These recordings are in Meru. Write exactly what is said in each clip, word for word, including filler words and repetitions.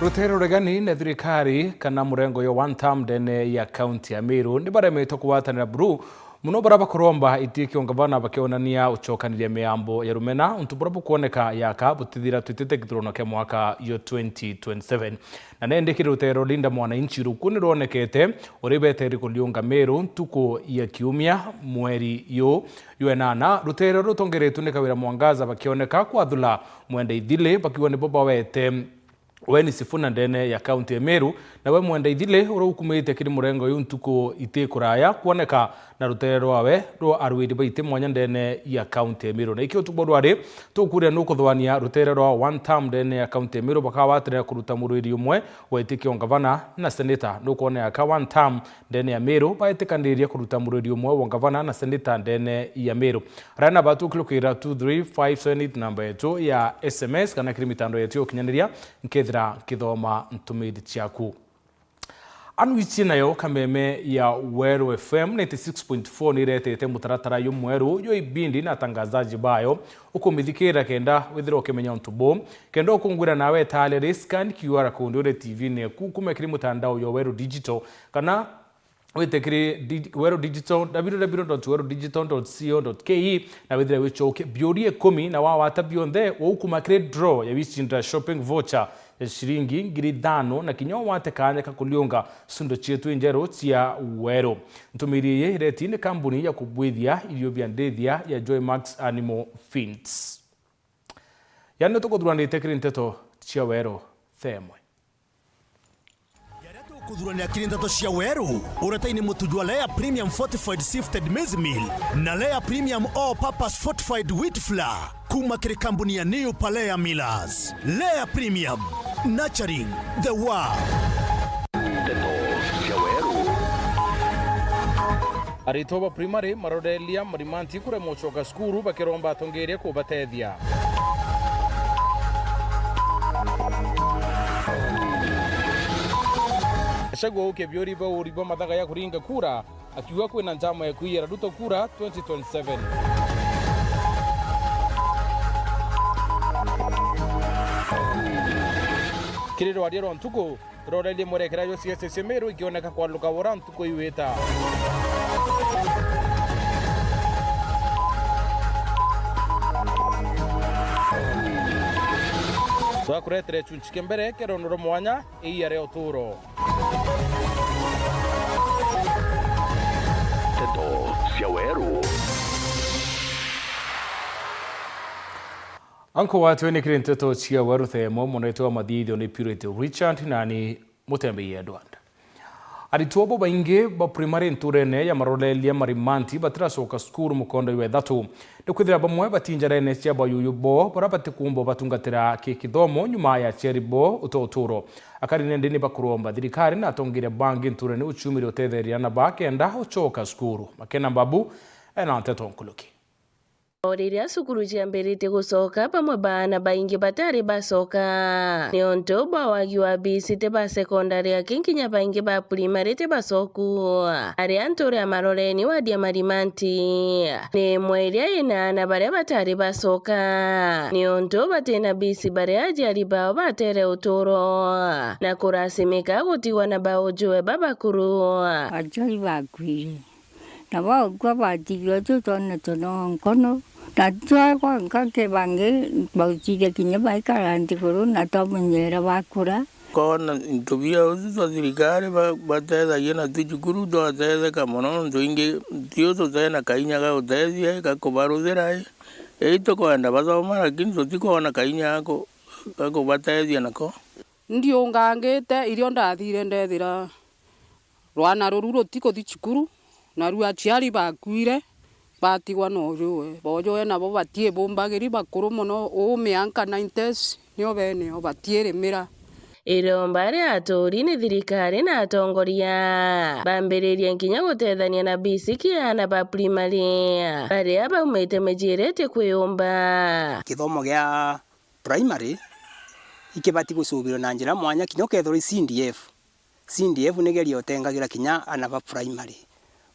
Rutere ruregani na thirikari kana murengo yo one term ndene ya kaunti ya Meru ni baremetwe kugwatanira buru mono baria bakuromba iti kia ungavana bakionania ucokaniria miambo ya rumena untu buria bukwoneka yaka butithira twitite githurono kia mwaka yo twenty twenty-seven. Na nendi kiri rutere rwa Linda Mwananchi ruku ni rwonekete uri beteri kuriunga Meru ntuku ya kiumia mweri yu jwa enana. Rutere rutongeretwe ni Kawira Mwangaza bakioneka kwathula Mwenda Ithili bakiuga nibo bawete Weni Sifuna ndene ya kaunti ya Meru, nawe Mwenda Ithili uria ukumite kiri murengo uyu ntuku iti kuraya kwoneka na rutere rwawe rwa arwiri ba iti mwanya ndene ya kaunti ya Meru. Na ikio tubo rwari tukuria nukuthwania rutere rwa one term ndene ya kaunti ya Meru bakagwatanira kuruta murwiri umwe wa iti kia ungavana na seneta. Nukwoneka one term ndene ya Meru baetikaniria kuruta murwiri umwe wa ungavana na seneta ndene ya Meru. Aria na batu kilukira two three five seven eight namba yetu ya S M S kana kiri mitandao yetu ya ukinyaniria nkethira nkithoma ntumiri ciaku. Anu ici nayo kameme ya Weru F M ninety six point four ni iretete mutaratara jumweru jwa ibindi na atangazaji bayo ukumithikira kenda withira ukimenya untu bu. Kenda ukungwira nawe tale ri scan Q R code uri T V-ini yaku kuma kiri mutandao jwa Weru Digital kana wite kiri di-, Weru Digital, W W W dot weru digital dot co dot K E, na withire wicoke biuria ikumi na wawata bionthe, ukuma kiri draw ya wicinda shopping voucher ya ciringi ngiri ithano na kinya wate kanya ka kuriunga sundo cietu injeru cia Weru. Ntumiri iyi ireti ni kambuni ya kubwithia irio bia ndithia ya Joymax Animal Feeds. Yani tukuthuranite kiri nteto cia Weru themwe. Jaria tukuthuranira kiri nteto cia Weru, uretaini mutu jwa Lea Premium Fortified Sifted Maize Meal na Lea Premium All Purpose Fortified Wheat Flour kuma kiri kambuni ya New Palea Millers. Lea Premium, nurturing the world. Nteto cia Weru. Aritwa ba primary maroreria marimanti kuremwa gucoka cukuru bakiromba atongeria kubatethia. Gachagua ukia biuri ba uri bwa mathaga ya kuringa kura, akiuga kwina njama ya kuiyira Ruto kura twenty twenty-seven. Kiri rwaria rwa ntuku, rorerie mwerekera jwa siasa cia Meru ikioneka kwaluka wora ntuku iwita. Twakuretere chunchi kia mbere kia rono rwa mwanya, Iia ria Uturo. Nteto cia Weru. Anko watwe ni kiri nteto cia Weru themo, munetwa mathithio ni Purity Richard nani Mutembei Edward. Aritwa bo baingi ba primary nturene ya Maroreria Marimanti batiracoka cukuru mukondo jwa ithatu. Ni kwithira bamwe batinjarene cia bayuyu bo, bara batikumba batungatira ki kithomo nyuma ya aciari bo uta uturo. Akari nende ni bakuromba thirikari na atongeria bangi nturene uciumire utetheria na bakenda ucoka cukuru. Makena Mbabu ena nteto nkuluki. O riria cukuru ciambiritie gucoka, bamwe baana baingi batari bacoka niontu bwa wagi wa bisi ti ba sekondari aki nkinya baingi ba primary ti bacoku. Aria nture Amaroreni wadi ya Marimanti ni imwe iria ina aana baria batari bacoka niontu batina bisi baria aciari bao batere uturo na kurasimika gutigwa na baujue babakuru. Aciari bakuire. Na baukua batigirwe tu twana tuno nkono, na twakwa nkake bangi baucire kinya baikara nthiguru na twamenyera bakura. Kona into bia utu twa thirikari ba-, batethagia na tu cukuru twatetheka mono, nontu ingi tiu tutena kainya ga gutethia, ga kubaruthira, i. Ii tukwenda bathoma, lakini tutikwona kainya ga ku-, ga kubatethia nako. Ndiungangite irio ndathire ndethira rwana ruru rutikuthi cukuru, naru aciari bakuire, batigwa na ujue. Bojue nabo batiibumbagiri bakuru mono, uu mianka ninety nio beneo batiirimira. Iromba ria aturi ni thirikari na atongoria bambiririe nkinya gutethania na bisi ki aana ba primary baria baumite micii iria iti kwiyumba. Kithomo gia primary ikibati gucubirwa na njira mwanya, kinya ukethirwa i C D F. C D F nigeria utengagira kinya aana ba primary,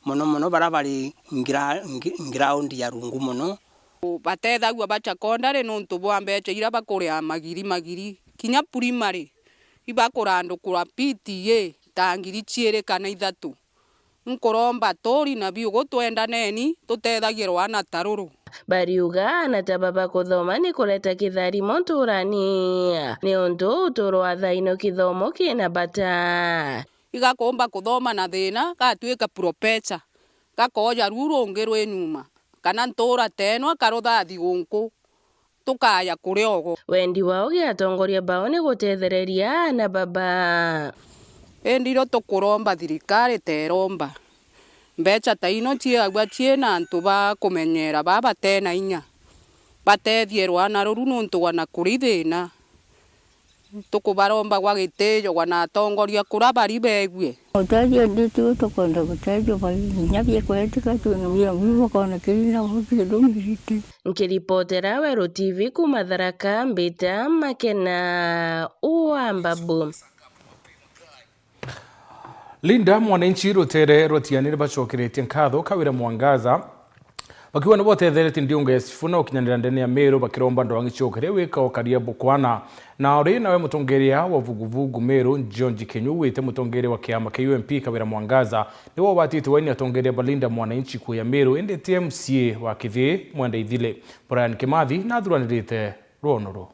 mono mono bara bari ngira-, ngi-, ground ya rungu mono. Batethagua ba secondary nontu bwa mbeca iria bakuria magiri magiri. Kinya primary, ibakurandukura P T A ta ngiri ciiri kana ithatu. Nkuromba turi na biugu, twendaneni, tutethagie rwana ta ruru. Bariuga ana ta baba kuthoma ni kureta kitharimo nturani, niuntu uturo wa thaino kithomo kina bata. Igakumba kuthoma na thina, gatwika professor, gakoja ruu rungi rwi nyuma, kana ntura teno akaruthathi gunku, tukaya kuria ogo. Wendi wao gi atongoria bao ni gutethereria ana baba. Indi irio tukuromba thirikari teromba mbeca ta ino ciagua ciina antu ba kumenyera baa batena inya, batethie rwana ruru nuntu gwa na kuri thina. Tukubaromba gwa gitiyo gwa na atongoria kura bari beegue. Utethio ndi tu tukwenda gutethio ba inya biekwetika tu na bia biu bakona kiri na uthithumite. Nkiripotera Weru T V kuuma Tharaka, mbita Makena wa Mbabu. Linda Mwananchi rutere rwa Tigania ni bacokeretie nkatho Kawira Mwangaza, bakiuga ni botetheretie ndiunga ya Sifuna gukinyanira ndene ya Meru, bakiromba ndwang'i ciokere wika ukaria bukwana. Na uri nawe mutongeria wa vuguvugu Meru, George Kinyu, wite mutongeria wa kiama kia U M P Kawira Mwangaza ni wobatite waini atongeria ba Linda Mwananchi kuya Meru, indi ti M C A wa Kithii, Mwenda Ithile. Brian Kimathi nathuranirite rwono ruu.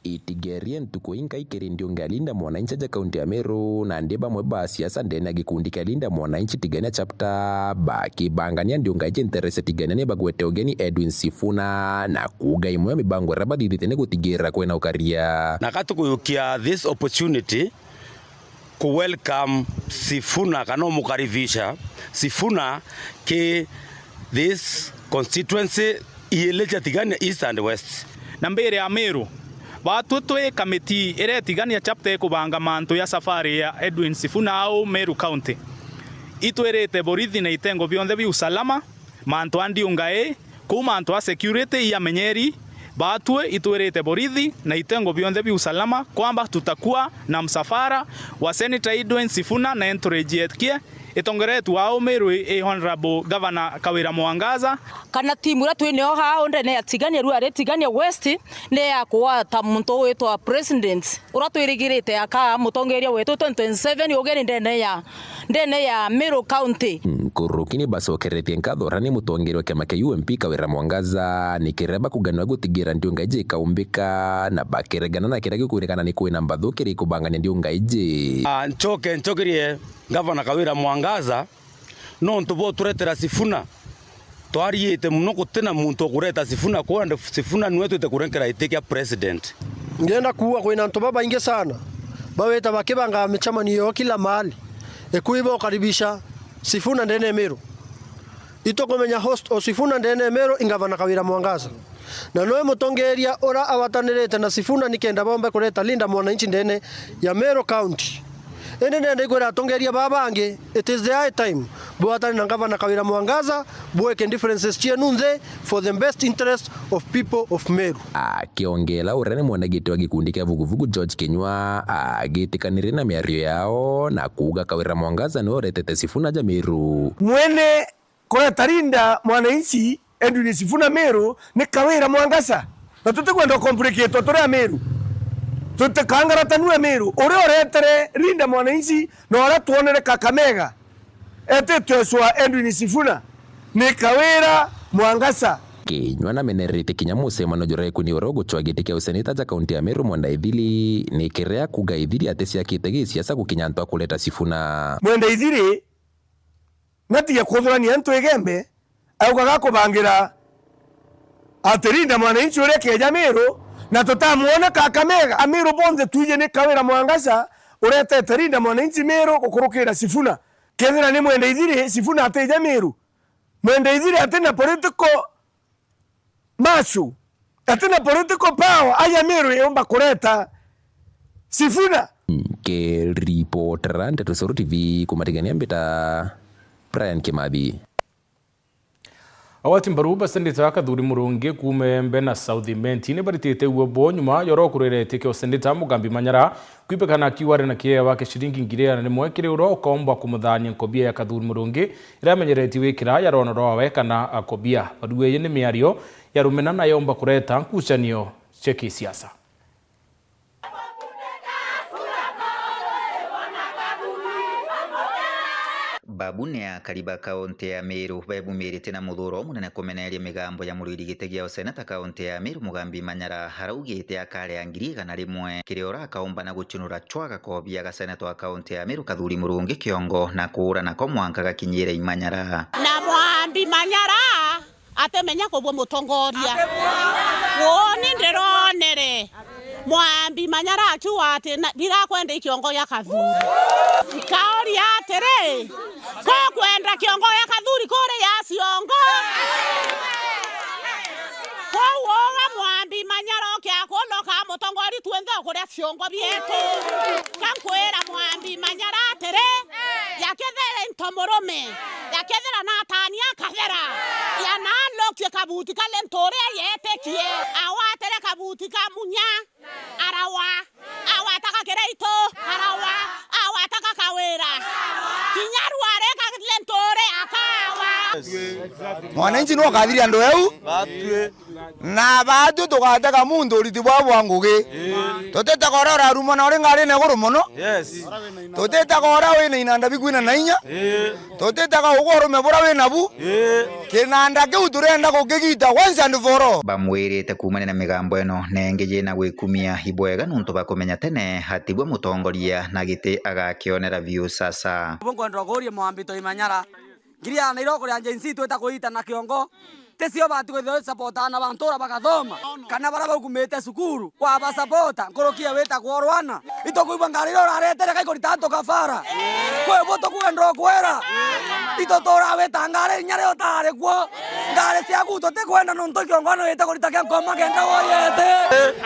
Itigerie ntuku inkai kiri ndiunga ya Linda Mwananchi aja kaunti ya Meru, na ndi bamwe ba siasa ndene ya gikundi kia Linda Mwananchi Tigania Chapter, bakibangania ndiunga iji ntere cia Tigania ni bagwete ugeni Edwin Sifuna, na kuuga imwe ya mibango iria bathithite ni gutigira kwina ukaria. Na ka tukuyukia this opportunity ku welcome Sifuna kana umukaribisha Sifuna ki this constituency iili cia Tigania East and West. Na mbere ya Meru, batwi twi kamiti iria Tigania chapter ikubanga mantu ya safari ya Edwin Sifuna au Meru County, itwirite borithi na itengo bionthe bia usalama, mantu a ndiunga ii, kuuma antu a security iamenyeri, batwi itwirite borithi na itengo bionthe bia usalama kwamba tutakuwa na msafara wa Senator Edwin Sifuna na entourage yekie, itongeretwe au Meru i Honourable Governor Kawira Mwangaza. Kana timu iria twinio haa ndene ya Tigania, rua ri Tigania West, ni ya kugwata muntu witwa President, uria twirigirite aka mutongeria wetu twenty twenty-seven ugeni ndene ya, ndene ya Meru County. Nkuruki ni bacokeretie nkatho uria ni mutongeria wa kiama kia U M P Kawira Mwangaza, ni kiria bakuganwa gutigira ndiunga iji ikaumbika, na bakiregana na kiria gikwirikana ni kwina mbathu kiri kubangania ndiunga iji. Ah, ncoke ncokerie Gavana Kawira Mwangaza, nontu bwa uturetera Sifuna. Twariite mono, gutina muntu ukureta Sifuna ku, and Sifuna niwe twite kurenkera giti kia president. Ndienda kuuga kwina antu babaingi sana bawita bakibangaa micemanio yao kila mahali, ikui bokaribisha Sifuna ndene ya Meru. Itukumenya host o Sifuna ndene ya Meru i Gavana Kawira Mwangaza. Na noe mutongeria ura awatanirite na Sifuna nikenda bombe kureta Linda Mwananchi ndene ya Meru County. Indi nenda ikwira atongeria baa bangi, it is the high time bwatane na Gavana Kawira Mwangaza, bweke differences cienu nthi for the best interest of people of Meru. Akiongela uria ni mwenegiti wa gikundi kia vuguvugu George Kinyua, agitikanirie na miario yao na kuuga Kawira Mwangaza niwe uretete Sifuna ja Meru. Mwene kureta Linda Mwananchi Edwin Sifuna Meru ni Kawira Mwangaza. Na tutikwenda ukompliketwa turi Ameru. Tutikangaratanue Ameru. Uria uretere Linda Mwananchi na uria twonere Kakamega etitwe cwa Edwin Sifuna ni Kawira Mwangaza. Kinyua namenerete kinya mucemanio juria ikuni uria ugucwa giti kia useneta ja kaunti ya Meru Mwenda Ithiri, ni kiria kuuga Ithiri aticiakite gisiasa gukinya antu a kureta Sifuna. Mwenda Ithiri natige kuthurania antu Igembe, augaga akubangira ati Linda Mwananchi uria keja Meru, na tutamwona Kakamega. Ameru bonthe twiji ni Kawira Mwangaza uretete Linda Mwananchi Meru gukurukira Sifuna. Kethira ni Mwenda Ithiri, Sifuna atija Meru. Mwenda Ithiri atina political muscle, atina political power aja Meru yumba kureta Sifuna. Nkiripotera Nteto Cero T V kuuma Tigania, mbita Brian Kimathi. Agwati mbaru ba seneta Kathuri Murungi kuuma Embe na South Imenti ni baritite uo bo nyuma ya uria ukureretie kia useneta Mugambi Manyara kwibikana akiuga ari na kiewa kia ciringi ngiri igana rimwe kiri uria ukaumba kumuthania nkobia ya Kathuri Murungi iria amenyeretie gwikira ya rwono rwawe kana akobia. Barueje ni miario ya rumena na yomba kureta nkucanio cia kisiasa. Babu ni akari ba kaunti ya Meru bebumirite na muthuuro umunene kumeneria migambo ya murwiri giti gia useneta kaunti ya Meru, Mugambi Manyara, araugite akaria ngiri igana rimwe kiri ura akaumba na gucunura chwa gakobia gaseneta wa kaunti ya Meru Kathuri Murungi kiongo na kuura nako mwanka gakinyire i Manyara. Na Mwambi Manyara atemenya kubua mutongoria. Woni ndironere Mwambi Manyara akiuga ati na, ndirakwenda i kiongo gia Kathuri. Nkauria atiri, ko kwenda kiongo gia Kathuri kuri ya ciongo? Kou uga Mwambi Manyara oke akunoka mutongoria twinthe ukuria ciongo bietu. Ka nkwira Mwambi Manyara atiri, yakethira into murume, yakethira na atani akathera, ya na anokie kabuti ka Linturi yetikie, agwatire kabuti ka Munya, arawa, agwata ga Kiraitu, arawa, agwata ga Kawira. Kinya rware ga Linturi akawa. Mwananchi no kathiri andu eu. Na baatwi tugatega muntu uriti bwao bwa ngugi. Tutitaga uria urarumana uri ngarine iguru mono. Yes. Tutitaga uria wina inanda bikwina na inya. Ii. Tutitaga ugwe urume bura wina bu. Ii. Kinanda kiu turenda gukigita once and for all. Bamwirite kuumania na migambo ino nengi yina gwikumia ibwega nuntu bakumenya tene atibwe mutongoria na giti agakionera biu sasa. Bo nkwenda kuuria Mwambi Toi Manyara. Ngiri ya Nairobi kuria Gen Z twita kuita na kiongo. Ticio bati kwithirwa support aana ba ntura bagathoma, kana baria bakumite cukuru, wabasapota nkuruki ya witagwa Rwana. Itukwigua ngari iria uraretere kaikurita antu kabara. Kwi bu tukwenda ukwira. Itu turawita ngari inya ria utari kuo. Ngari ciaku tutikwenda nontu kiongo ni wite kurita kia nkoma kenda woyete.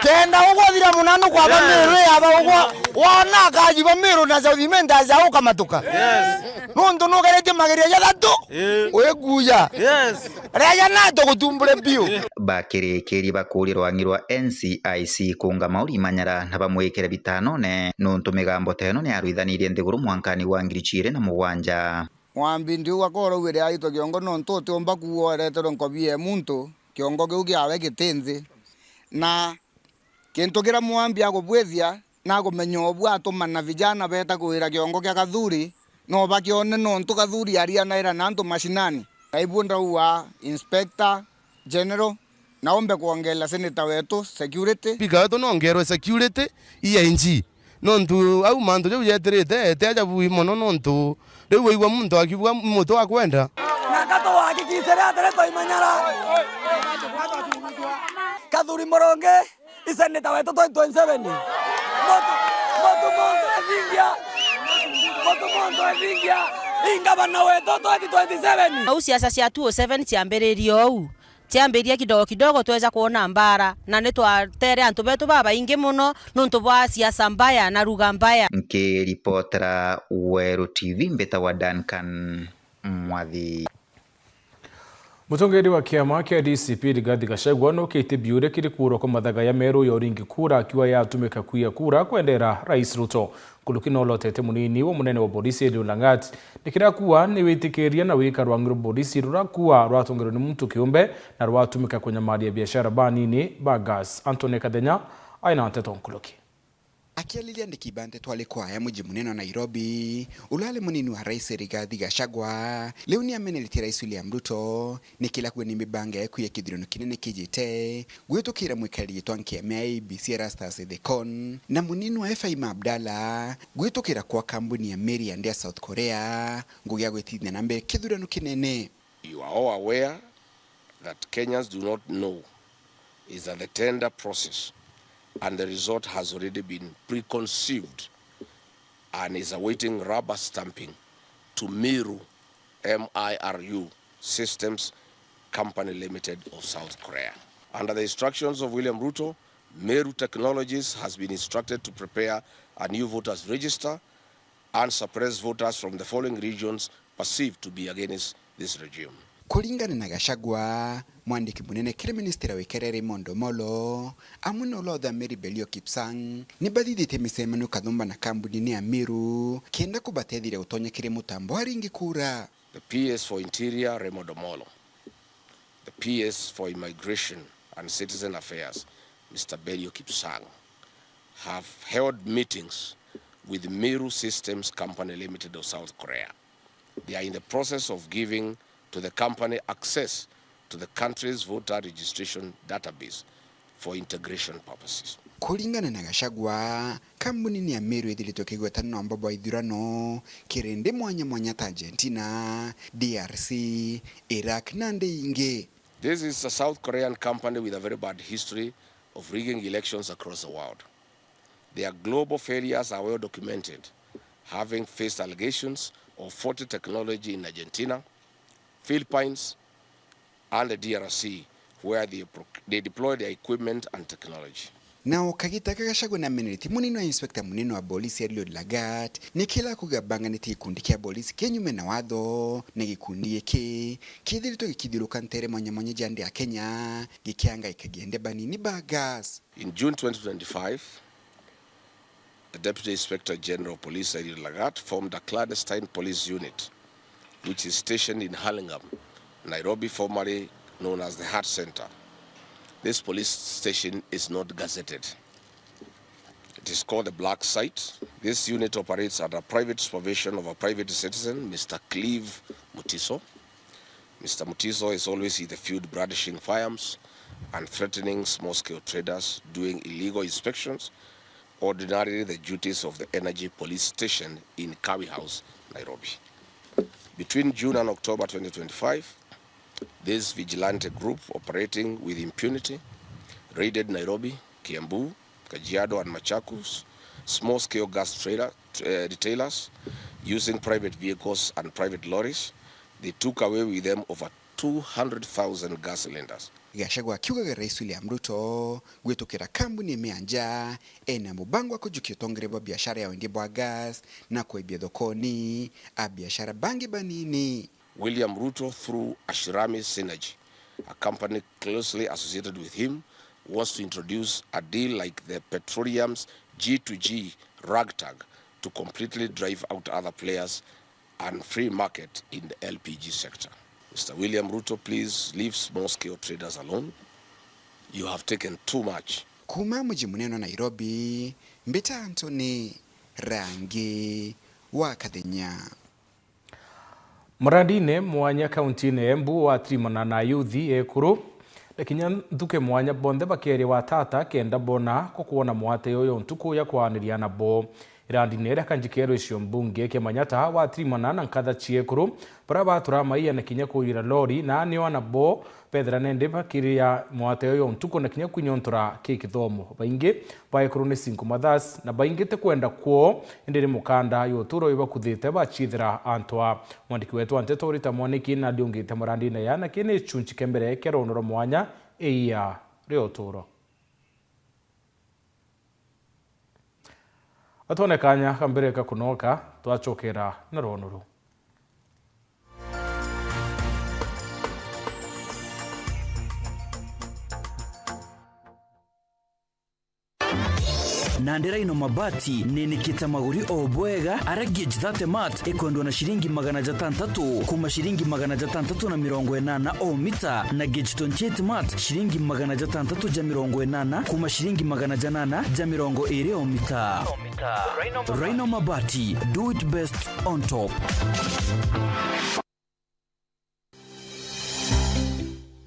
Kenda ugwathira munanu kwa Bamiru yaba ugwa wona akajiba Miru na South Imenta aja ukamatuka. Yes. Nuntu nugeretie mageria jathatu. Ii. Wikuja. Yes. Reja na tugutumbure biu. Bakirikirie bakurie rwang'i rwa N C I C kuunga mauri Manyara na bamwikire bitanone nuntu migambo teno ni arwithanirie nthiguru mwankani wa ngiri chiiri na mugwanja. Mwambi ndiuga ko uraugire aitwe kiongo nontu utiumba kuuga ureterwe nkobia ya muntu, kiongo kiu kiawe giti nthi. Na kintu kiria Mwambi agubwithia, na kumenya ubu atumana vijana beeta kuwira kiongo kia Kathuri, no bakione nontu Kathuri arianaira na antu mashinani. Na ibu ndauga Inspector General, na umbe kwongerera senator wetu security. Speaker wetu no ongerwe security, E I G. Nontu au mantu jau jetirite, ti ajabu mono nontu riu waigua muntu akiuga mutu akwenda. Na katuhakikisire atiri Toi Manyara. Kathuri Murungi. Iseneta wetu twenty twenty-seven. Mutu, mutu muntu ethingia. Mutu muntu ethingia. Ingavana wetu twenty twenty-seven. Au siasa cia two oh seven ciambiririe ou. Ciambiririe kidogo kidogo, tweja kwona mbara, na ni twatere antu betu babaingi mono nuntu bwa siasa mbaya na ruga mbaya. Nkiripotera Weru T V, mbitagwa Duncan Mwathi. Mutongeri wa kiama kia D C P Rigathi Gachagua nokite biuria kiri kuurwa kwa mathaga ya Meru ya uringi kura, akiuga yatumika kuiya kura kwendera Rais Ruto. Nkuruki nolotete munini wa munene wa borisi Eliud Langat, ni kiria akuuga ni witikiria na wika rwang'i rwa borisi ruria akuuga rwatongerwe ni muntu kiumbe na rwatumika kunyamaria biashara banini ba gas. Anthony Kathenya aina nteto nkuruki. Akiariria andiki ba nteto ari kwaya muji munene wa Nairobi, urari munini wa Rais Rigathi Gachagua, riu ni ameneretie Rais William Ruto ni kila kuga ni mibango ya kuiya kithurano kinene kijite, gwitukira mwikariri gitwa nkiama ya A B C Erastus Ethekon na munini wa F I M Abdallah, gwitukira kwa kambuni ya meri ya ndia South Korea, ngugi ya gwitithia na mbere kithurano kinene. You are all aware that Kenyans do not know is that the tender process and the result has already been preconceived and is awaiting rubber stamping to Miru, M I R U Systems Company Limited of South Korea. Under the instructions of William Ruto, Meru Technologies has been instructed to prepare a new voters register and suppress voters from the following regions perceived to be against this regime. Kuringana na Gachagua, mwandiki munene kiri ministry wa ikere Raymond Omolo, amwe na uria uthamiri Belio Kipsang, ni bathithitie micemanio kathumba na kambuni ni ya Miru, kenda kubatethia gutonya kiri mutambo wa ringi kura. The P S for Interior, Raymond Omolo, the P S for Immigration and Citizen Affairs, Mister Belio Kipsang, have held meetings with Miru Systems Company Limited of South Korea. They are in the process of giving to the company access to the country's voter registration database for integration purposes. Kuringana na Gachagua, kambuni ni ya Meru ithiritwe kigweta nomba bwa ithurano kirindi mwanya mwanya ta Argentina, D R C, Iraq na ndi ingi. This is a South Korean company with a very bad history of rigging elections across the world. Their global failures are well documented, having faced allegations of faulty technology in Argentina, Philippines, and the D R C, where they, proc- they deploy their equipment and technology. Na o kagita ka Gachagua nameneretie munini wa inspector munini wa polisi Eliud Lagat, ni kila kuga banganite gikundi kia polisi kinyume na watho, na gikundi giki kithiritwe gikithiuruka ntere mwanya mwanya ja ndi ya Kenya, gikiangaikagia ndi banini ba gas. In June twenty twenty-five, the Deputy Inspector General of Police, Eliud Lagat, formed a clandestine police unit, which is stationed in Hurlingham, Nairobi, formerly known as the Heart Centre. This police station is not gazetted. It is called the Black Site. This unit operates under private supervision of a private citizen, Mister Clive Mutiso. Mister Mutiso is always in the field brandishing firearms and threatening small-scale traders doing illegal inspections, ordinarily the duties of the Energy Police Station in Kawi House, Nairobi. Between June and October twenty twenty-five, this vigilante group operating with impunity raided Nairobi, Kiambu, Kajiado and Machakos small-scale gas trailer, uh, retailers using private vehicles and private lorries. They took away with them over two hundred thousand gas cylinders. Gachagua akiugaga Rais William Ruto gwitukira kambuni imea nja ena mubango wa kujukia utongeria bwa biashara ya wendia bwa gas na kwebia thokoni a biashara bangi banini. William Ruto, through Ashirami Synergy, a company closely associated with him, wants to introduce a deal like the petroleum's G two G ragtag to completely drive out other players and free market in the L P G sector. Mister William Ruto, please leave small-scale traders alone. You have taken too much. Kuuma muji munene wa Nairobi, mbita Anthony Rangi wa Kathenya. Murandine mwanya kauntiine ya Embu wa tirimana na ayuthi ekuru, na kinya nthuki mwanya bonthe bakeeria watata kenda bona kukwona mwate uyu ntuku ya kwaaniria nabo. Irandine iria kanji keru icio mbunge kia Manyata wa tirimana na nkatha ciekuru, baria batura maiya na kinya kuyira lori, na nio anabo bethira nende bakiria mwate uyu ntuku na kinya kwinyontera ki kithomo. Baingi ba ekuru ni single mothers, na baingi ti kwenda kwoo, indi ni mukanda ya uturo ibakuthite bacithira antwa. Mwandiki wetu wa nteto Rita Mwaniki na ndiungite murandine ya na kini chunchi kembere kia rono rwa mwanya iia ria uturo. Atwone kanya ka mbere ka kunoka, twacokera na rwono ruu. Nandi Rhino Mabati ninikite maguri o bwega, aria gauge thirty mat ikwendwa na ciringi magana jatantatu kuma ciringi magana jatantatu na mirongo inana o mita, na gauge twenty-eight mat ciringi magana jatantatu ja mirongo inana kuma ciringi magana janana ja mirongo iri o mita. Rhino Mabati, do it best on top.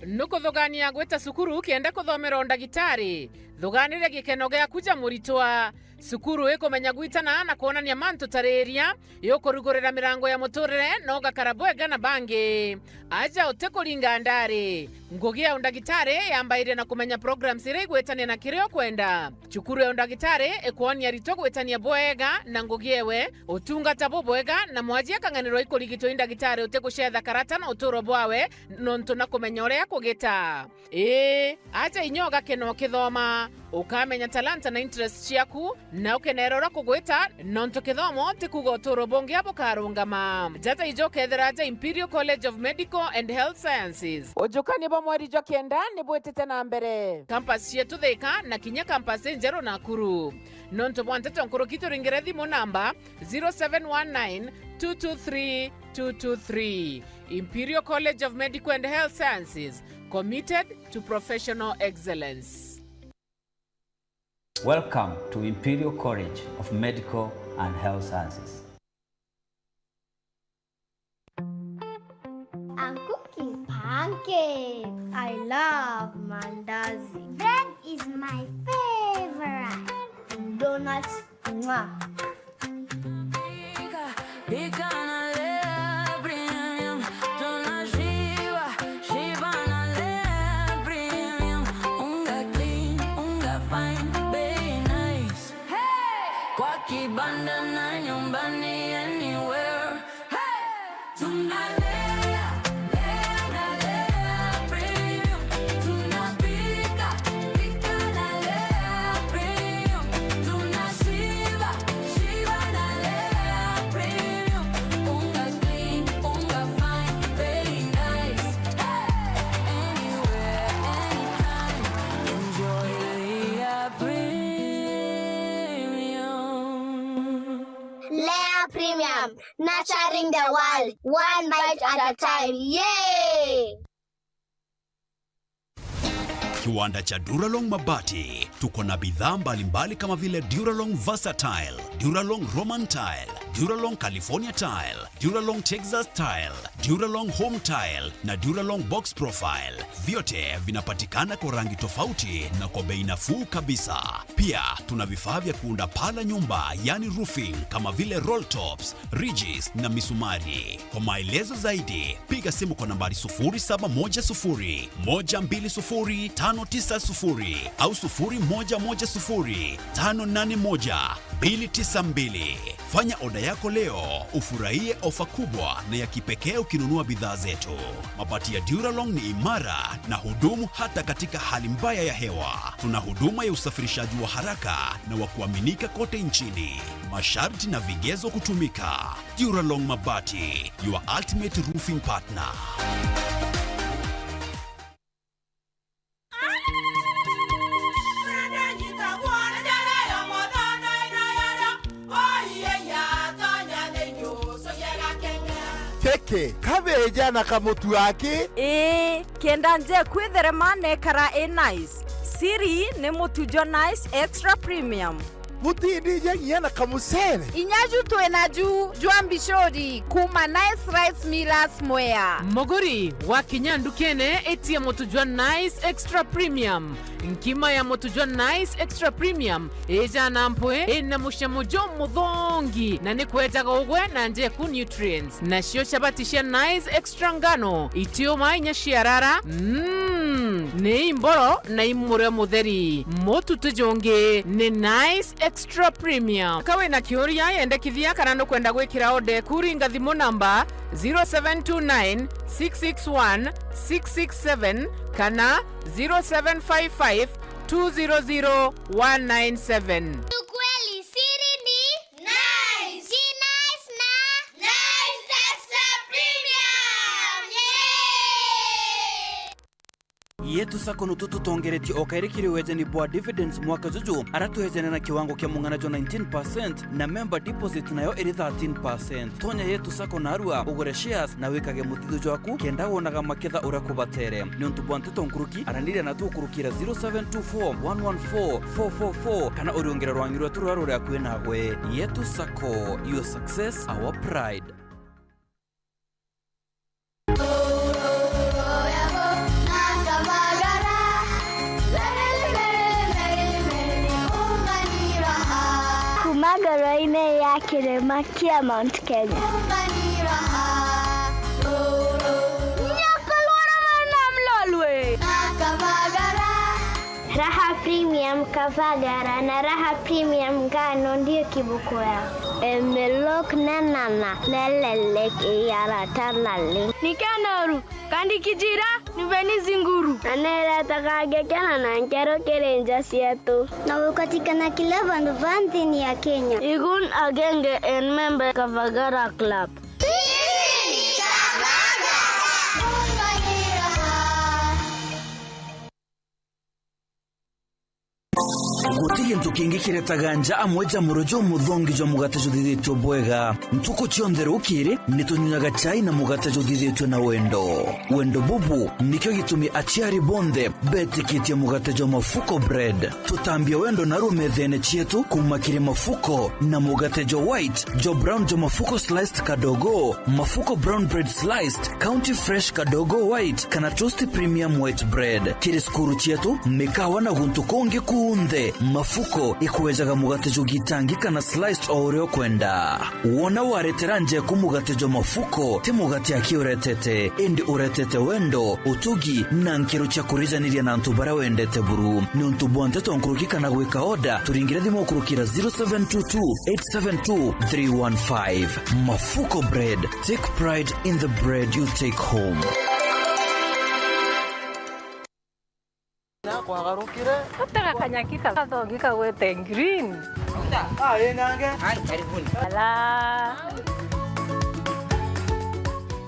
Nukuthugania gwita cukuru kenda kuthomera undagitari? Thuganire gikeno giaku ja muritwa. Cukuru ikumenya gwitana na kwonania mantu tariria, yukurugurira mirango ya muturire, na ugakara bwega na bangi. Aja utikuringa ndari. Ngugi ya undagitari yambairia na kumenya programs iria igwitania na kiria ukwenda. Cukuru ya undagitari ikwonia aritwa gwitania bwega na ngugi ewe, utungata bubwega, na mwaji akang'anirwa ikurigitwa i ndagitari utigucetha karata na uturo bwawe, nontu na kumenya uria kugita. Ii, aja inya ugakena ukithoma, ukamenya talanta na interest ciaku, na ukenera uria kugwita, nontu kithomo ti kuuga uturo bungi bukarungama. Jaja ijo ukethira aja Imperial College of Medical and Health Sciences. Ujukania bwa mweri jwa kenda ni bwitite na mbere. Campus cietu Thika na kinya campus injeru Nakuru. Nontu bwa nteto nkuruki turingire thimu namba zero seven one nine two two three two two three. Imperial College of Medical and Health Sciences, committed to professional excellence. Welcome to Imperial College of Medical and Health Sciences. cake. I love mandazi. Bread is my favorite. Donuts. Mwah. Pika, pika na Lea Premium. Tunashiba, shiba na Lea Premium. Unga clean, unga fine, bei nice. Hey! Kwa kibanda na nyumbani, anywhere. Hey! Tunalea, lea na Lea Premium. Tunapika, pika na Lea Premium. Tunashiba, shiba na Lea Premium. Unga clean, unga fine, very nice. Hey! Anywhere, anytime, enjoy Lea Premium. Lea Premium, nurturing the world, one bite at a time. Yay! Kiwanda cha Duralong Mabati. Tuko na bidhaa mbalimbali kama vile Duralong Versatile, Duralong Roman Tile, Duralong California Tile, Duralong Texas Tile, Duralong Home Tile na Duralong Box Profile. Vyote vinapatikana kwa rangi tofauti na kwa bei nafuu kabisa. Pia tuna vifaa vya kuunda paa la nyumba, yani roofing, kama vile roll tops, ridges na misumari. Kwa maelezo zaidi, piga simu kwa nambari sufuri saba moja sufuri, moja mbili sufuri, tano tisa sufuri au sufuri moja moja sufuri, tano nane moja, mbili tisa mbili. Fanya oda yako leo, ufurahie ofa kubwa na ya kipekee ukinunua bidhaa zetu. Mabati ya Duralong ni imara na hudumu hata katika hali mbaya ya hewa. Tuna huduma ya usafirishaji wa haraka na wa kuaminika kote nchini. Masharti na vigezo kutumika. Duralong Mabati, your ultimate roofing partner. Keke, kabeja na kamutu aki. Ii, kenda nje kwitherema nekara i nice. Siri ni mutu jwa Nice Extra Premium. Butindija nginya na kamucere. Inya ju twina ju jwa mbicuri kuma Nice Rice Millers Mwea. Muguri wakinya ndukene, itia mutu jwa Nice Extra Premium. Nkima ya mutu jwa Nice Extra Premium ijana mpwi, ina mucamo jumuthongi na ni kwejaga ugwe na njeku nutrients. Nacio chabati cia Nice Extra ngano itiuma inya ciarara, mm, ni imboro na imurio mutheri. Mutu ti jungi ni Nice Extra Premium. Ka wina kiuria, yendekithia kana nukwenda gwikira ode, kuringa thimu namba zero seven two nine, six six one, six six seven kana zero seven five five, two zero zero, one nine seven. Ukweli siri ni Nice. Ni Nice na Nice Extra Premium. Yay! Yetu Sacco nutu tutongeretie o kairi kiri wejani bwa dividends mwaka juju, ara twejane na kiwango kia mung'ana jwa nineteen percent na member deposit nayo iri thirteen percent. Tonya Yetu Sacco narua, ugure shares na wikage muthithu jwaku, kenda wonaga maketha uria kubatere. Niuntu bwa nteto nkuruki, araniria natu ukurukira zero seven two four, one one four, four four four kana uriungire rwangi rwetu ruria ruri akui nagwe. Yetu Sacco, your success, our pride. Kuma ngoro-inĩ ya kĩrĩma kĩa Mount Kenya. Raha Premium Kavagara na Raha Premium Ngano ndio kiboko yao. Emelok na nana, nelelek iyara tanale. Ni kenoru, kandi kijira, ni veni zinguru. Na neretaga ngekena na nkero kiri nja cietu. Na gukatikana kila vandu va nthini ya Kenya. Igun agenge en member Kavagara Club. Guti gintu kingi kiretaga nja amwe ja muro jumuthongi jwa mugate juthithitue bwega. Ntuku cionthe rukiri, ni tunyuaga chai na mugate juthithitue na wendo. Wendo bubu nikio gitumi aciari bonthe betikitie mugate jwa Mafuko Bread. Tutambia wendo naru methene cietu kuuma kiri Mafuko na mugate jwa white, jwa brown jwa Mafuko sliced kadogo, Mafuko brown bread sliced, County Fresh kadogo white, kana Toast Premium white bread. Kiri cukuru cietu, mikawa na guntu kungi kunthe, Mafuko ikwejaga mugate jwa gitangi kana sliced o uria ukwenda. Wona waretera njeku mugate jwa Mafuko, ti mugate aki uretete, indi uretete wendo, utugi, na nkiro cia kurijaniria na antu baria wendete buru. Niuntu bwa nteto nkuruki kana gwika order, turingire thimu kurukira zero seven two two eight seven two three one five. Mafuko Bread, take pride in the bread you take home. Na kwagarukire. Utega kanyaki kathongi kagwete green. Ah, ĩ nange. Ai, karibuni. Ala.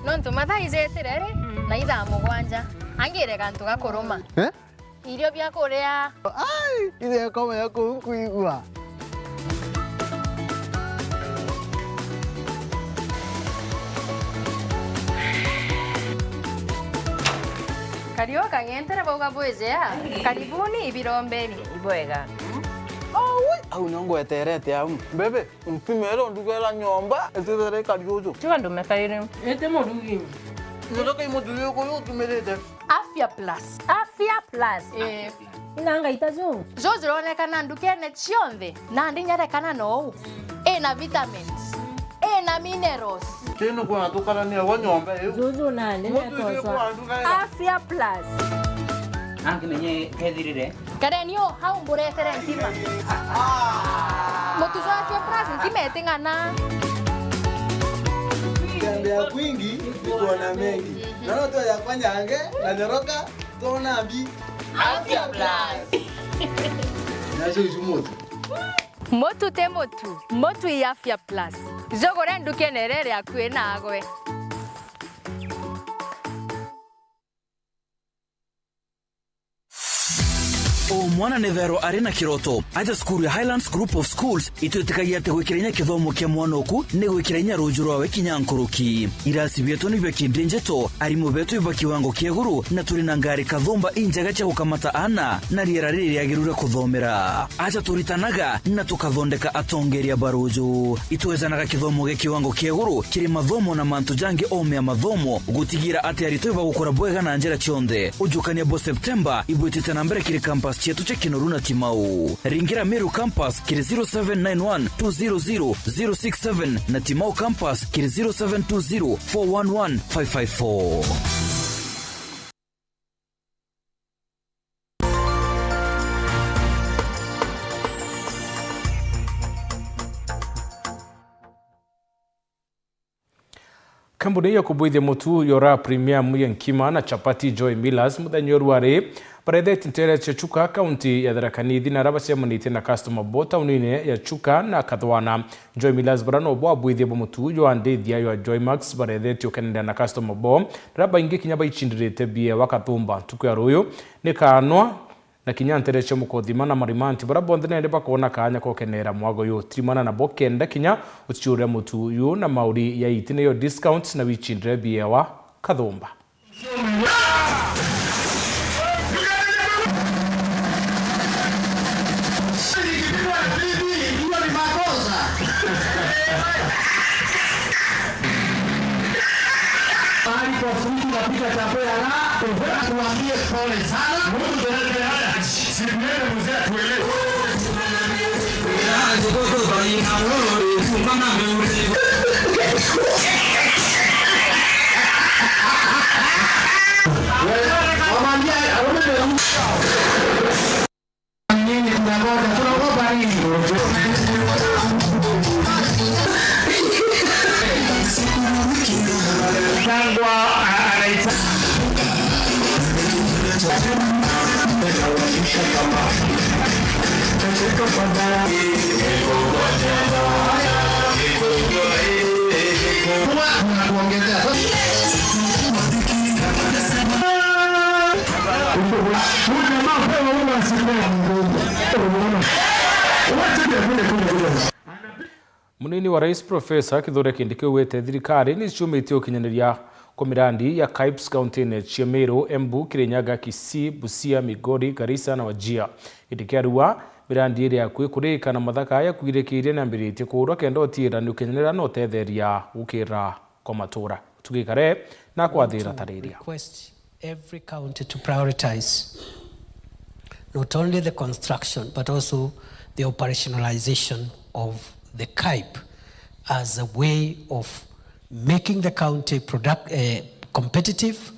Nontu mathaa ijetire ri, mm, na ithaa mugwanja. Angire gantu gakuruma. Eh? Irio bia kuria. Ai, ithe akomenya kuu nkwigua. Kariu kang'entere bauga bwijea. Karibuni ibirombeni. Ibwega. Aui, au nio ngweterete au. Bebe, ntumire ndugera nyomba, itithere ikari uju. Tiga ndume kairi. Ite murugi. Ndoke imuthuri uyu utumirite. Afya Plus. Afya Plus. Eh. Ina ngaita ju. Ju jironekana ndukene cionthe, na ndinyarekana nou. Ina vitamins, ina minerals. Tino kwa tukarania wa nyomba iu. Juju nani. Mutu isi netoswa kwa nduga. Afya Plus. Angi menye kethirire. Kareni o hau mburetere ntima. Mutu jwa Afya Plus ntima iting'ana. Kutembea kwingi ni kuona mengi. Naona tu ya kwanyange na nyoroka, tuona mbi. Afya Plus. Nacio icu mutu. Mutu ti mutu, mutu i Afya Plus. Jugure ndukene iria iri akui nagwe. O mwana ni thero ari na kiroto. Aja cukuru ya Highlands Group of Schools itwitikagia ati gwikira inya kithomo kia mwana oku ni gwikira inya ruju rwawe kinya nkuruki. Irasi bietu ni bia kindi njeto, arimu betu iba kiwango kia iguru, na turi na ngari kathumba injega cia gukamata aana na riera riri riagiru ria kuthomera. Aja turitanaga na tukathondeka atongeria ba ruju. Itwejanaga kithomo gia kiwango kia iguru kiri mathomo na mantu jangi o mea mathomo, gutigira ati aritwa ibagukura bwega na njira cionthe. Ujukania bwa Septemba ibwitite na mbere kiri campus cietu cia Kinoru na Timau. Ringira Meru campus kiri zero seven nine one two zero zero zero six seven na Timau campus kiri zero seven two zero four one one five five four. Kambuni ya kubwithia mutu ya Ura Premium ya nkima na chapati Joy Millers muthenya uyu rwari barethetie ntere cia Chuka, kaunti ya Tharaka Nithi, na aria bacemanitie na customer bo taunine ya Chuka na Kathwana. Joy Millers bara no bwabwithia bwa mutu jwa ndithia ya Joy Max barethetie ukenenera na customer bo, riria baingi kinya baicindirite biewa kathumba ntuku ya ruyu ni kaanwa. Na kinya ntere cia Mukothima na Marimanti, bara bonthe nende bakoona kaanya kokenera mwago yu. Tirimana nabo kenda kinya uciuria mutu uyu na mauri ya iti niyo discount na wicindire biewa kathumba. Pahali kwa fundi unapiga chapea la, tuambie pole sana. Mtu dereva haya, sikulele mzee atuelewe. Wamwambia, Nini tunagoja? Tunaogopa nini? Tangwa, a-, anaita- Tunakuongezea. Huyu jamaa pewa huyu asipewe mgongo. Munini wa Rais Professor Kithure Kindiki augite thirikari ni ciumitie ukinyaniria kwa mirandi ya KIPES kaunti-ini cia Meru, Embu, Kirinyaga, Kisii, Busia, Migori, Garissa na Wajir. Kindiki arauga mirandi iria akui kurika na mathaka aya akuirikiirie ni ambiritie kuurwa kenda utiira ni ukinyanira na utetheria gukira kwa matura. Tugikare na kwathira tariria. Request every county to prioritize not only the construction but also the operationalization of the KIPE as a way of making the county product, uh, competitive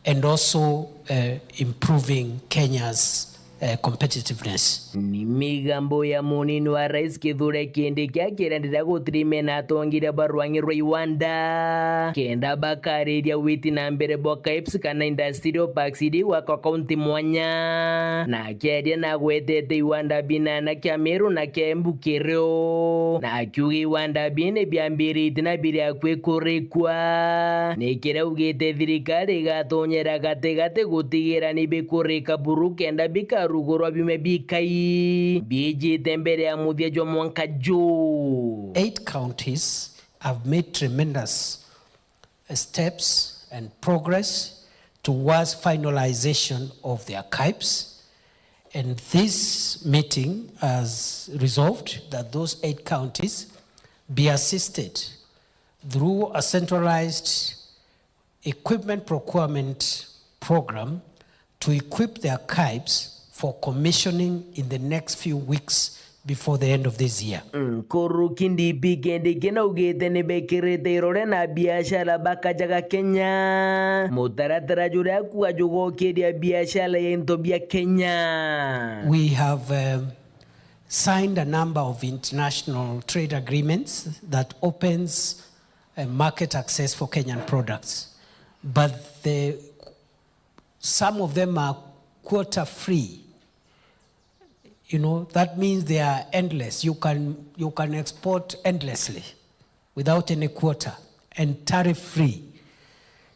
and also, uh, improving Kenya's, uh, competitiveness. Ni migambo ya munini wa rais Kithure Kindiki akirendera gutirimena atongeria ba rwangi rwa iwanda kenda bakariria witi na mbere bwa KIPES kana industrial parks iria igwakwa kaunti mwanya. Na akiaria na agwetete iwanda binana kia Meru na kia Embu kirio, na akiuga iwanda bini biambiritie na biri akui kurikwa. Ni kiria augite thirikari igatonyera gatigati gutigira ni bikurika buru kenda bikarugurwa biume bikai biijite mbere ya muthia jwa mwanka juu. Eight counties have made tremendous steps and progress towards finalization of their KIPES, and this meeting has resolved that those eight counties be assisted through a centralized equipment procurement program to equip their KIPES for commissioning in the next few weeks before the end of this year. Nkuruki D P Kindiki naugite ni bekirite irore na biashara bakajaga Kenya, mutaratara juria akua jugokiria biashara ya into bia Kenya. We have, um, signed a number of international trade agreements that opens, uh, market access for Kenyan products, but the some of them are quota free. You know, that means they are endless. You can, you can export endlessly without any quota and tariff free.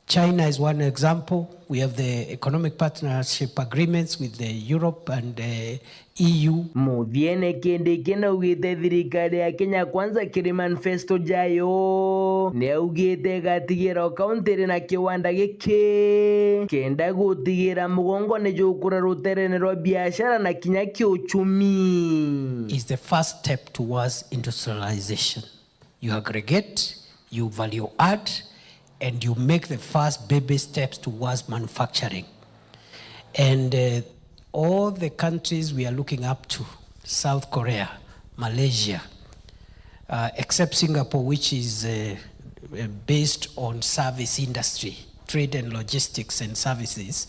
China is one example. We have the economic partnership agreements with the Europe and the E U. Muthiene Kindiki naugite thirikari ya Kenya Kwanza kiri manifesto jayo ni augite igatigira o kaunti iri na kiwanda giki kenda gutigira mugongo ni jukura ruterene rwa biashara na kinya kiuchumi. Is the first step towards industrialization. You aggregate, you value add, and you make the first baby steps towards manufacturing. And, uh, all the countries we are looking up to, South Korea, Malaysia, uh, except Singapore, which is, uh, uh, based on service industry, trade and logistics and services,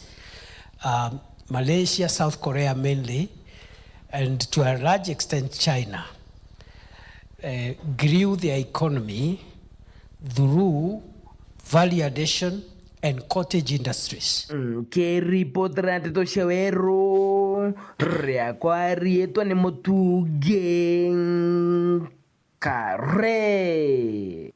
um, Malaysia, South Korea mainly, and to a large extent China, uh, grew their economy through value addition and cottage industries. Nkiripotera nteto cia weru, riakwa riitwa ni Mutungi Kare.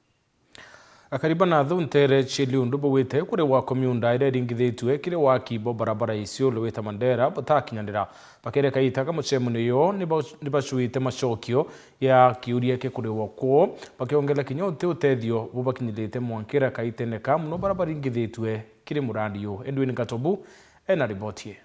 Akari ba nathu nteere cia Liundu baugite kuriwa kwa miunda iria iringithitue kiri waki bwa barabara ya Isiolo wita Mandera butakinyanira. Bakereka ita ka mucemanio yo ni ba-, ni bacuite macokio ya kiuria kia kuriwa kwoo, bakiongerera kinya uti utethio bubakinyirite mwankira kaitene ka muno baria baringithitue kiri murandi yu. Edwin Gatobu ena riboti ii.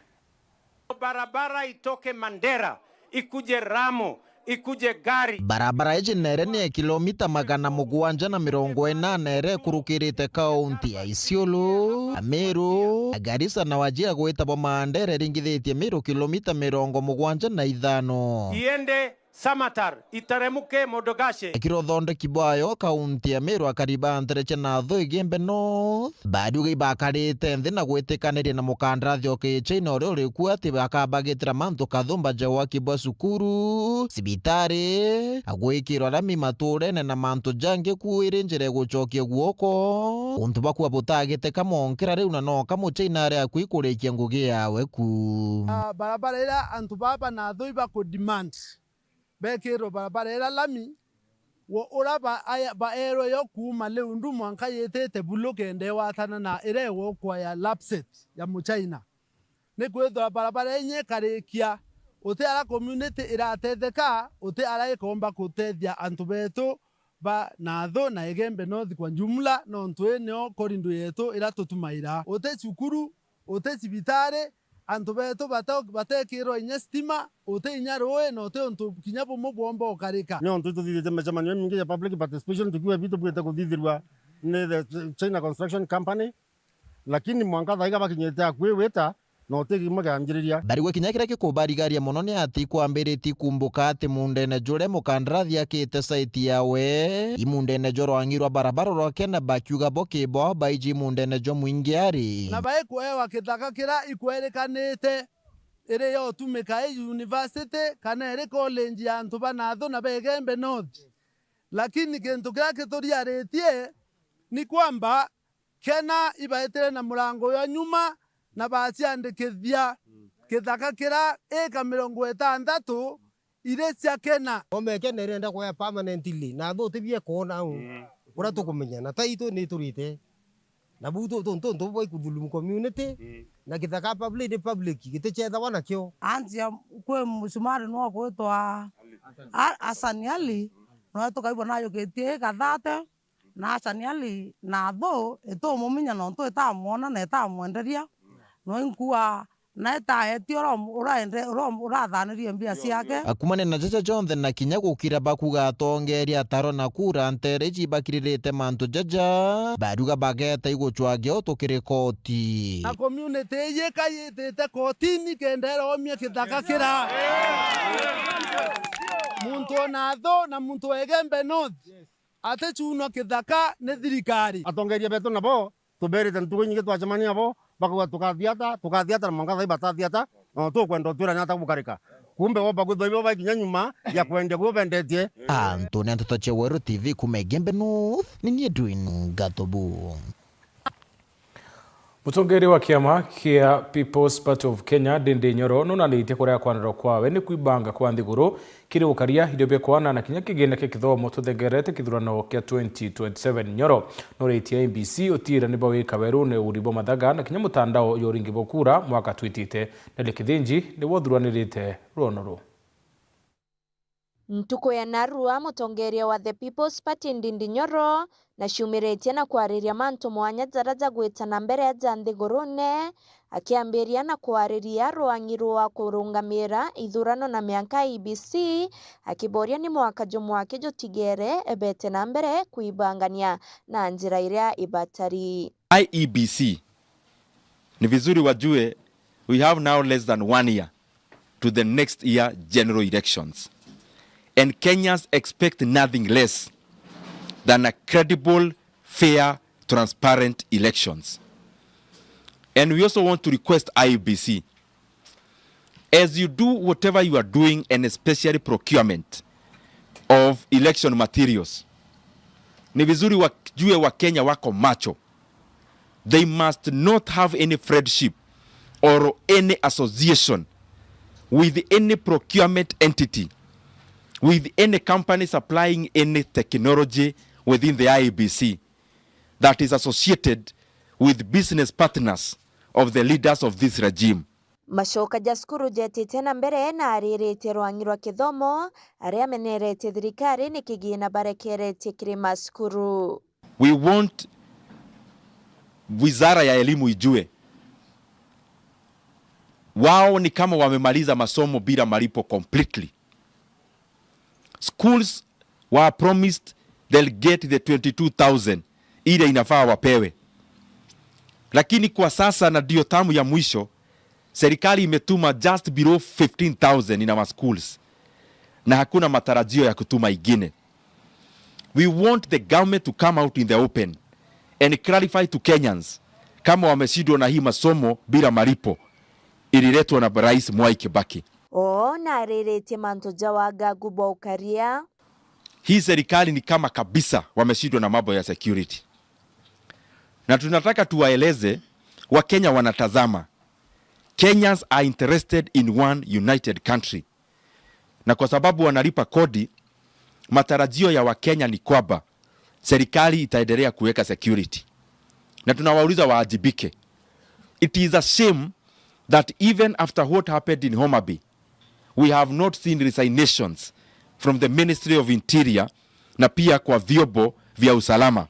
Barabara itoke Mandera, ikuje Ramu, ikuje Gari. Barabara iji nere ni ya kilomita magana mugwanja na mirongo inana iria ikurukirite kaunti ya Isiolo, Meru, Garissa na Wajir gwita bo Mandera iringithitie Meru kilomita mirongo mugwanja na ithano. Iende Samatar, iteremuke Modogashe. Ekira uthondeki bwayo, kaunti ya Meru akari ba nteere cia nathu Igembe North bariuga ibakarite nthi na gwitikaniria na mukandarathi o Kichina uria uri kuo ati akabagitira mantu kathumba ja waki bwa cukuru, cibitari, gwikirwa rami maturene na mantu jangi ku iri njira igucokia guoko. Untu bakua butagiteka monkira riu na noka Muchina ari akui kurikia ngugi yawe ku. Ah, barabara iria antu baba nathu ibaku demand bekirwe barabara iria lami, wo uria ba-, aya-, baerwe yo kuuma Liundu mwanka yitite Bulu kenda iwatana na iria igukwa ya Lapsset ya Muchina. Nikwithirwa barabara inya ikarikia Uti ara community iratetheka, uti ara ikomba kutethia antu betu ba Nathu na Igembe North kwa jumla, nontu ii nio corridor yetu ira tutumaira. Uti cukuru, uti cibitari, antu betu bate-, batekirwa inya stima, uti inya rui, na uti untu kinya bumwe bwomba ukarika. Nontu ituthithitie micemanio imingi ya public participation, tukiuga bitu bwite kuthithirua ni the China Construction Company, lakini mwanka thaiga bakinyite akui wita, na uti kimwe kianjiriria. Barigwa kinya kiria gikubarigaria mono ni ati ikwambiritie kumbuka ati mundene juria mukandarathi akite site yawe, i mundene jwa rwangi rwa barabara rwa Kena, bakiuga bo kibo baiji mundene jwa mwingi ari. Na baikuewa kithaka kiria ikwerikanite iri ya utumika i university kana iri college ya antu ba Nathu na ba Igembe North. Lakini kintu kiria kituriaritie ni kwamba Kena ibaitire na murango jwa nyuma na baciandikithia kithaka kiria ika mirongo itantatu iri cia Kena. Ng'ombe ya Kena irenda kwaya permanently, na thu tibie kwona au. Mm. Uria tukumenya, na taitu ni turite. Na bu tu, tu, tu, tu bwa ikudhulumu community, mm, na kithaka public ni public, giticethawa nakio. Anzia kwi mucumari no gwitwa A-, Hassan Ali, no tukaigua najukitie gathate, na Hassan Ali na thu itumumenya nontu itamwona na itamwenderia. No inkua na itaetie ura, uraende-, ura, urathanirie mbia ciake. Akumania na jaja jonthe na kinya gukira bakuga atongeria ataro na kura ntere iji bakiririte mantu jaja, baruga bageta igucwa gioto kiri koti. Na community iji kayitite kotini kenda iromia kithaka kira. Muntu o Nathu na muntu wa Igembe North aticunwa kithaka ni thirikari. Atongeria betu nabo tuberite ntuku inyingi twacemania nabo, bakauga, "Tukathiata, tukathiata," na mwanka thaa ii batathiata, na tukwenda utwira ni ata gukarika. Kumbe bo bakwithwa ibo baikinya nyuma ya kwendia guo bendetie. Antu ni Nteto cia Weru T V kuma Igembe North, ni nie Edwin Gatobu. Mutongeria wa kiama kia People's Party of Kenya, Ndindi Nyoro, nunanitie kuria kwanirwa kwawe ni kwibanga kwa nthiguru kiri ukaria irio bia kwana na kinya kigina kia kithomo tuthengerete kithurano kia twenty twenty-seven. Nyoro nuritie I E B C utiira ni bawika werune uri bwa mathaga na kinya mutandao jwa uringi bwa kura mwaka twitite. Nelly Kithinji niwe uthuranirite rwono ruu. Ntuku ya narua, mutongeria wa The People's Party Ndindi Nyoro na ciumiritie na kwariria mantu mwanya jaria jagwita na mbere ja nthigurune, akiambiria na kwariria rwang'i rwa kurungamira ithurano na mianka I E B C, akiboria ni mwaka jumwe aki jutigere ebete na mbere kwibangania na njira iria ibatari. I E B C, ni vizuri wajue, we have now less than one year to the next year general elections. And Kenyans expect nothing less than a credible, fair, transparent elections. And we also want to request I E B C, as you do whatever you are doing, and especially procurement of election materials, ni vizuri wajue Wakenya wako macho. They must not have any friendship or any association with any procurement entity, with any company supplying any technology within the I E B C that is associated with business partners of the leaders of this regime. Macoka ja cukuru jetite na mbere na ariritie rwang'i rwa kithomo, aria ameneretie thirikari ni kigina barekeretie kiri macukuru. We want Wizara ya Elimu ijue, wao ni kama wamemaliza masomo bila malipo completely. Schools were promised they'll get the twenty-two thousand ile inafaa wapewe, lakini kwa sasa, na ndio tamu ya mwisho, serikali imetuma just below fifteen thousand in our schools, na hakuna matarajio ya kutuma ingine. We want the government to come out in the open and clarify to Kenyans kama wameshindwa na hii masomo bila malipo ililetwa na Rais Mwai Kibaki. Oo, na ariritie mantu ja wagagu bwa ukaria. Hii serikali ni kama kabisa wameshindwa na mambo ya security. Na tunataka tuwaeleze, Wakenya wanatazama. Kenyans are interested in one united country. Na kwa sababu wanalipa kodi, matarajio ya Wakenya ni kwamba serikali itaendelea kuweka security. Na tunawauliza waajibike. It is a shame that even after what happened in Homa Bay, We have not seen resignations from the Ministry of Interior na pia kwa vyombo vya usalama.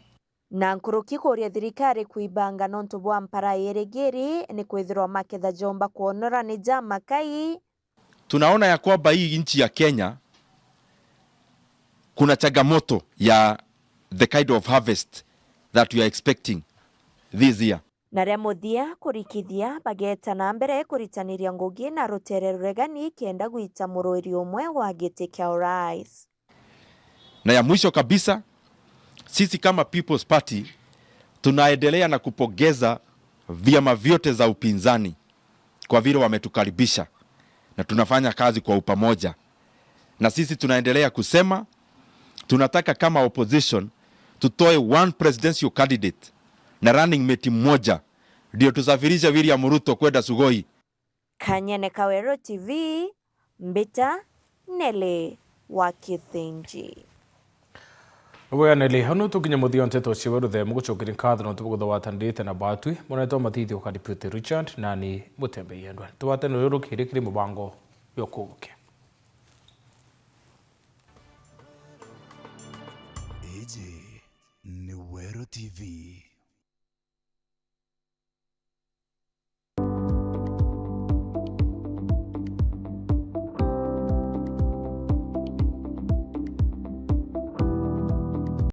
Na nkuruki kuria thirikari kwibanga nontu bwa mpara ya irigiri ni kwithirwa maketha jomba kwonora ni ja makai. Tunaona ya kwamba hii nchi ya Kenya kuna changamoto ya the kind of harvest that we are expecting this year. Na ria muthia kurikithia bageta na mbere kuritaniria ngugi na rutere ruregani kenda gwita muruiri umwe wa giti kia urais. Na ya mwisho kabisa, sisi kama People's Party tunaendelea na kupongeza vyama vyote za upinzani kwa vile wametukaribisha na tunafanya kazi kwa upamoja. Na sisi tunaendelea kusema tunataka kama opposition tutoe one presidential candidate na running mate mmoja ndio tusafirishe William Ruto kwenda Sugoi. Kanyene Kawero T V, mbita Nelly wa Kithinji. Bwega Nelly, onu tukinye muthia nteto ciewe ruthemu gucokeria nkatho nontu bwa kuthuwatanirite na batwi munetwa matithio ka Deputy Richard nani Mutembe Yendwa. Tuwatene ruru kiri kiri mubango yo kugukia. Iji ni Weru T V.